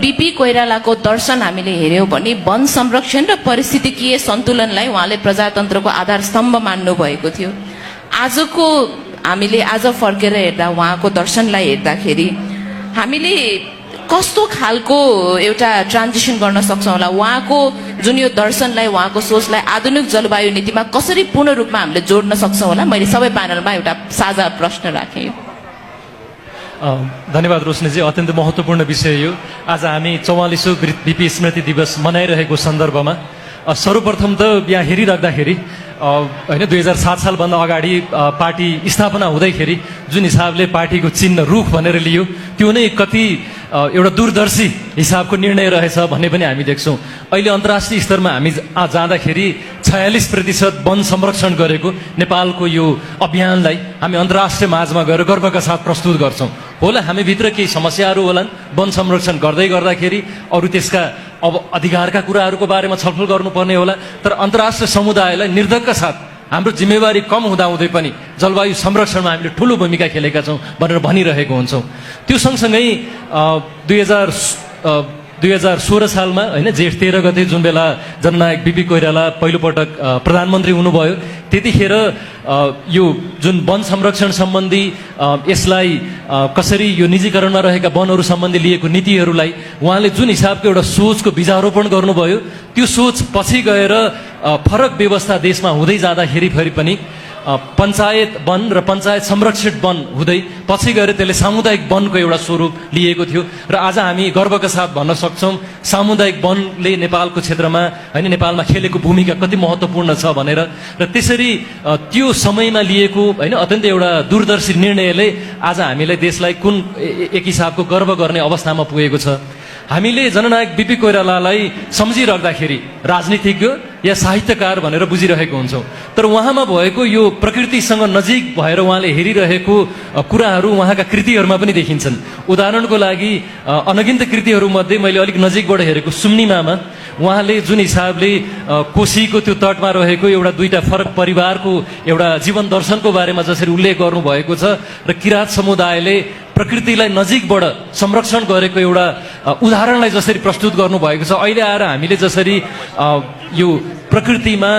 BP कोइरालाको दर्शन हामीले हेर्यौं भने वन संरक्षण र पारिस्थितिकीय सन्तुलनलाई उहाँले प्रजातन्त्रको आधार स्तम्भ मान्नु भएको थियो। हामीले आज फर्केर हेर्दा उहाँको दर्शनलाई हेर्दाखेरि हामीले कस्तो खालको एउटा ट्रान्जिसन गर्न सक्छौं होला, उहाँको जुन यो दर्शनलाई, उहाँको सोचलाई आधुनिक जलवायु नीतिमा कसरी पूर्ण रूपमा हामीले जोड्न सक्छौं होला। मैले सबै प्यानलमा एउटा साझा प्रश्न राखेँ। धन्यवाद रोशनीजी, अत्यन्त महत्त्वपूर्ण विषय यो। आज हामी 44औं बीपी स्मृति दिवस मनाइरहेको सन्दर्भमा सर्वप्रथम त यहाँ हेरिराख्दाखेरि होइन 2007 सालभन्दा अगाडि पार्टी स्थापना हुँदैखेरि जुन हिसाबले पार्टीको चिन्ह रुख भनेर लियो त्यो नै कति एउटा दूरदर्शी हिसाबको निर्णय रहेछ भन्ने पनि हामी देख्छौँ। अहिले अन्तर्राष्ट्रिय स्तरमा हामी जाँदाखेरि 46% वन संरक्षण गरेको नेपालको यो अभियानलाई हामी अन्तर्राष्ट्रिय माझमा गएर गर्वका साथ प्रस्तुत गर्छौँ। होला हामीभित्र केही समस्याहरू होलान्, वन संरक्षण गर्दै गर्दाखेरि अरू त्यसका अब अधिकारका कुराहरूको बारेमा छलफल गर्नुपर्ने होला, तर अन्तर्राष्ट्रिय समुदायलाई निर्धक्कका साथ हाम्रो जिम्मेवारी कम हुँदाहुँदै पनि जलवायु संरक्षणमा हामीले ठूलो भूमिका खेलेका छौँ भनेर भनिरहेको हुन्छौँ। त्यो सँगसँगै 2016 सालमा होइन जेठ 13 गते जुन बेला जननायक बीपी कोइराला पहिलोपटक प्रधानमन्त्री हुनुभयो, त्यतिखेर यो जुन वन संरक्षण सम्बन्धी यसलाई कसरी यो निजीकरणमा रहेका वनहरू सम्बन्धी लिएको नीतिहरूलाई उहाँले जुन हिसाबको एउटा सोचको बीजारोपण गर्नुभयो, त्यो सोच पछि गएर फरक व्यवस्था देशमा हुँदै जाँदाखेरि फेरि पनि पञ्चायत वन र पञ्चायत संरक्षित वन हुँदै पछि गएर त्यसले सामुदायिक वनको एउटा स्वरूप लिएको थियो। र आज हामी गर्वका साथ भन्न सक्छौँ सामुदायिक वनले नेपालको क्षेत्रमा होइन नेपालमा खेलेको भूमिका कति महत्त्वपूर्ण छ भनेर। र त्यसरी त्यो समयमा लिएको होइन अत्यन्त एउटा दूरदर्शी निर्णयले आज हामीलाई देशलाई कुन एक हिसाबको गर्व गर्ने अवस्थामा पुगेको छ। हामीले जननायक बीपी कोइरालालाई सम्झिराख्दाखेरि राजनीतिज्ञ या साहित्यकार भनेर बुझिरहेको हुन्छौँ, तर उहाँमा भएको यो प्रकृतिसँग नजिक भएर उहाँले हेरिरहेको कुराहरू उहाँका कृतिहरूमा पनि देखिन्छन्। उदाहरणको लागि अनगिन्त कृतिहरूमध्ये मैले अलिक नजिकबाट हेरेको सुम्निमामा उहाँले जुन हिसाबले कोशीको त्यो तटमा रहेको एउटा दुईटा फरक परिवारको एउटा जीवन दर्शनको बारेमा जसरी उल्लेख गर्नुभएको छ र किराँत समुदायले प्रकृतिलाई नजिकबाट संरक्षण गरेको एउटा उदाहरणलाई जसरी प्रस्तुत गर्नुभएको छ, अहिले आएर हामीले जसरी यो प्रकृतिमा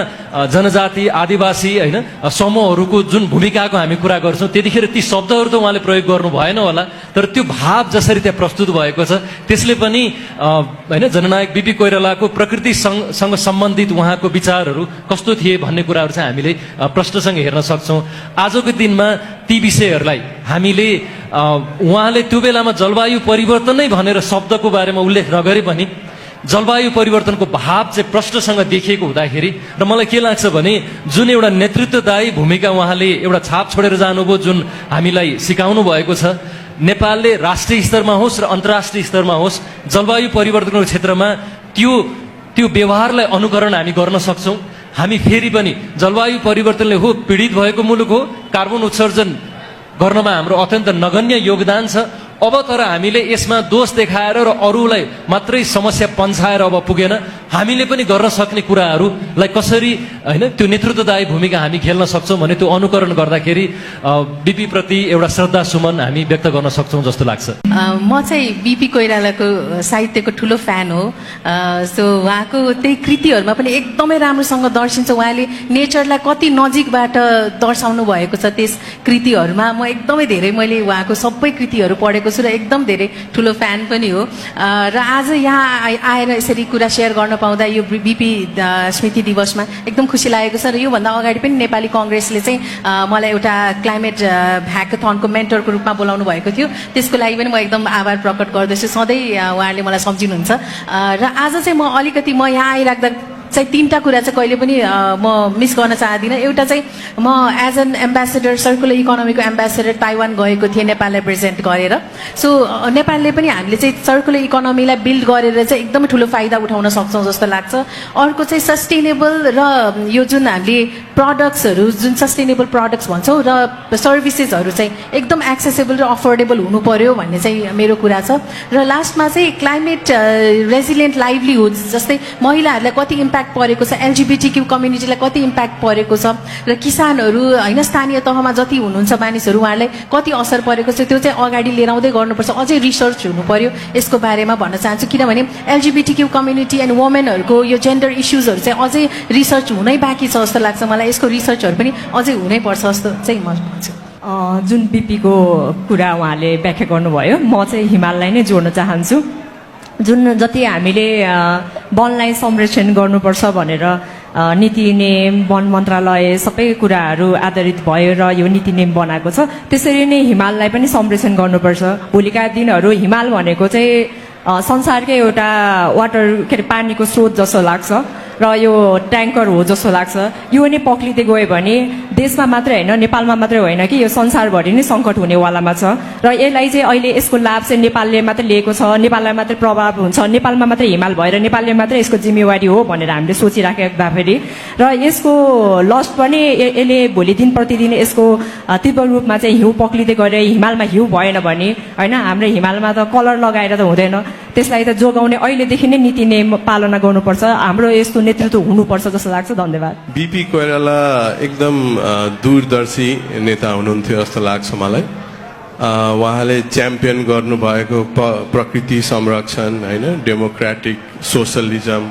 जनजाति आदिवासी होइन समूहहरूको जुन भूमिकाको हामी कुरा गर्छौँ त्यतिखेर ती शब्दहरू त उहाँले प्रयोग गर्नु भएन होला, तर त्यो भाव जसरी त्यहाँ प्रस्तुत भएको छ त्यसले पनि होइन जननायक बीपी कोइरालाको प्रकृतिसँग सम्बन्धित उहाँको विचारहरू कस्तो थिए भन्ने कुराहरू चाहिँ हामीले प्रश्नसँग हेर्न सक्छौँ। आजको दिनमा ती विषयहरूलाई हामीले उहाँले त्यो बेलामा जलवायु परिवर्तन नै भनेर शब्दको बारेमा उल्लेख नगरे पनि जलवायु परिवर्तनको भाव चाहिँ प्रश्नसँग देखिएको हुँदाखेरि र मलाई के लाग्छ भने जुन एउटा नेतृत्वदायी भूमिका उहाँले एउटा छाप छोडेर जानुभयो, जुन हामीलाई सिकाउनु भएको छ, नेपालले राष्ट्रिय स्तरमा होस् र अन्तर्राष्ट्रिय स्तरमा होस् जलवायु परिवर्तनको क्षेत्रमा त्यो व्यवहारलाई अनुकरण हामी गर्न सक्छौँ। हामी फेरि पनि जलवायु परिवर्तनले हो पीडित भएको मुलुक हो, कार्बन उत्सर्जन गर्नमा हाम्रो अत्यन्त नगण्य योगदान छ। अब तर हामीले यसमा दोष देखाएर र अरूलाई मात्रै समस्या पन्छाएर अब पुगेन, हामीले पनि गर्न सक्ने कुराहरूलाई कसरी होइन त्यो नेतृत्वदायी भूमिका हामी खेल्न सक्छौँ भने त्यो अनुकरण गर्दाखेरि बीपी प्रति एउटा श्रद्धा सुमन हामी व्यक्त गर्न सक्छौँ जस्तो लाग्छ। म चाहिँ बीपी कोइरालाको साहित्यको ठुलो फ्यान हो। सो उहाँको त्यही कृतिहरूमा पनि एकदमै राम्रोसँग दर्शिन्छ, उहाँले नेचरलाई कति नजिकबाट दर्शाउनु भएको छ त्यस कृतिहरूमा। म एकदमै धेरै मैले उहाँको सबै कृतिहरू पढेको छु र एकदम धेरै ठुलो फ्यान पनि हो। र आज यहाँ आएर यसरी कुरा सेयर गर्न पाउँदा यो बीपी स्मृति दिवसमा एकदम खुसी लागेको छ। र योभन्दा अगाडि पनि नेपाली कङ्ग्रेसले चाहिँ मलाई एउटा क्लाइमेट ह्याकाथनको मेन्टरको रूपमा बोलाउनु भएको थियो, त्यसको लागि पनि म एकदम आभार प्रकट गर्दछु। सधैँ उहाँहरूले मलाई सम्झिनुहुन्छ। र आज चाहिँ म अलिकति यहाँ आइराख्दा चाहिँ तीनटा कुरा चाहिँ कहिले पनि म मिस गर्न चाहदिनँ। एउटा चाहिँ म एज एन एम्बेसेडर सर्कुलर इकोनोमीको एम्बेसेडर ताइवान गएको थिएँ नेपाललाई रिप्रेजेन्ट गरेर। सो नेपालले पनि हामीले चाहिँ सर्कुलर इकोनोमीलाई बिल्ड गरेर चाहिँ एकदमै ठुलो फाइदा उठाउन सक्छौँ जस्तो लाग्छ। अर्को चाहिँ सस्टेनेबल र यो जुन हामीले प्रडक्ट्सहरू जुन सस्टेनेबल प्रडक्ट्स भन्छौँ र सर्भिसेसहरू चाहिँ एकदम एक्सेसेबल र अफोर्डेबल हुनु पर्यो भन्ने चाहिँ मेरो कुरा छ। र लास्टमा चाहिँ क्लाइमेट रेजिलियन्ट लाइभलीहुड, जस्तै महिलाहरूलाई कति इम्प्याक्ट इम्प्याक्ट परेको छ, एलजिबिटिक्यू कम्युनिटीलाई कति इम्प्याक्ट परेको छ र किसानहरू होइन स्थानीय तहमा जति हुनुहुन्छ मानिसहरू उहाँहरूलाई कति असर परेको छ, त्यो चाहिँ अगाडि लिएर आउँदै गर्नुपर्छ। अझै रिसर्च हुनु पर्यो यसको बारेमा भन्न चाहन्छु, किनभने एलजिबिटिक्यू कम्युनिटी एन्ड वुमेनहरूको यो जेन्डर इस्युजहरू चाहिँ अझै रिसर्च हुनै बाँकी छ जस्तो लाग्छ मलाई। यसको रिसर्चहरू पनि अझै हुनै पर्छ जस्तो चाहिँ म भन्छु। जुन बिपीको कुरा उहाँले व्याख्या गर्नुभयो, म चाहिँ हिमाललाई नै जोड्न चाहन्छु। जुन जति हामीले वनलाई संरक्षण गर्नुपर्छ भनेर नीति नियम वन मन्त्रालय सबै कुराहरू आधारित भयो र यो नीति नियम बनाएको छ, त्यसरी नै हिमाललाई पनि संरक्षण गर्नुपर्छ। भोलिका दिनहरू हिमाल भनेको चाहिँ संसारकै एउटा वाटर के अरे पानीको स्रोत जस्तो लाग्छ र यो ट्याङ्कर हो जस्तो लाग्छ। यो नै पक्लिँदै गयो भने देशमा मात्रै होइन, नेपालमा मात्रै होइन कि यो संसारभरि नै सङ्कट हुनेवालामा छ। र यसलाई चाहिँ अहिले यसको लाभ चाहिँ नेपालले मात्रै लिएको छ, नेपाललाई मात्रै प्रभाव हुन्छ, नेपालमा मात्रै हिमाल भएर नेपालले मात्रै यसको जिम्मेवारी हो भनेर हामीले सोचिराख्दाखेरि र यसको लस्ट पनि यसले भोलि दिन प्रतिदिन यसको तीव्र रूपमा चाहिँ हिउँ पक्लिँदै गएर हिमालमा हिउँ भएन भने होइन, हाम्रो हिमालमा त कलर लगाएर त हुँदैन, त्यसलाई त जोगाउने अहिलेदेखि नै नीति नियम पालना गर्नुपर्छ। हाम्रो यस्तो नेतृत्व हुनुपर्छ जस्तो लाग्छ। धन्यवाद। बीपी कोइराला एकदम दूरदर्शी नेता हुनुहुन्थ्यो जस्तो लाग्छ मलाई। उहाँले च्याम्पियन गर्नुभएको प्रकृति संरक्षण होइन, डेमोक्रेटिक सोसलिजम,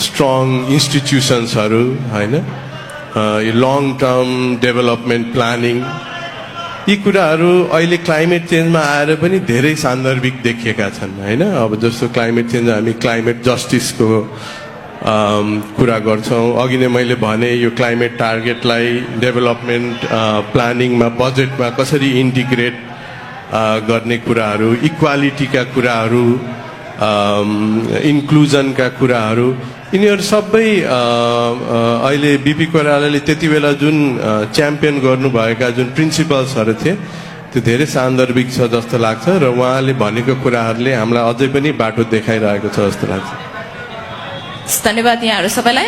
स्ट्रङ इन्स्टिट्युसन्सहरू होइन, लङ टर्म डेभलपमेन्ट प्लानिङ, यी कुराहरू अहिले क्लाइमेट चेन्जमा आएर पनि धेरै सान्दर्भिक देखिएका छन् होइन। अब जस्तो क्लाइमेट चेन्ज हामी क्लाइमेट जस्टिसको कुरा गर्छौँ। अघि नै मैले भने यो क्लाइमेट टार्गेटलाई डेभलपमेन्ट प्लानिङमा बजेटमा कसरी इन्टिग्रेट गर्ने कुराहरू, इक्वालिटीका कुराहरू, इन्क्लुजनका कुराहरू, यिनीहरू सबै अहिले बीपी कोइरालाले त्यति बेला जुन च्याम्पियन गर्नुभएका जुन प्रिन्सिपल्सहरू थिए त्यो धेरै सान्दर्भिक छ जस्तो लाग्छ र उहाँले भनेको कुराहरूले हामीलाई अझै पनि बाटो देखाइरहेको छ जस्तो लाग्छ। धन्यवाद यहाँहरू सबैलाई।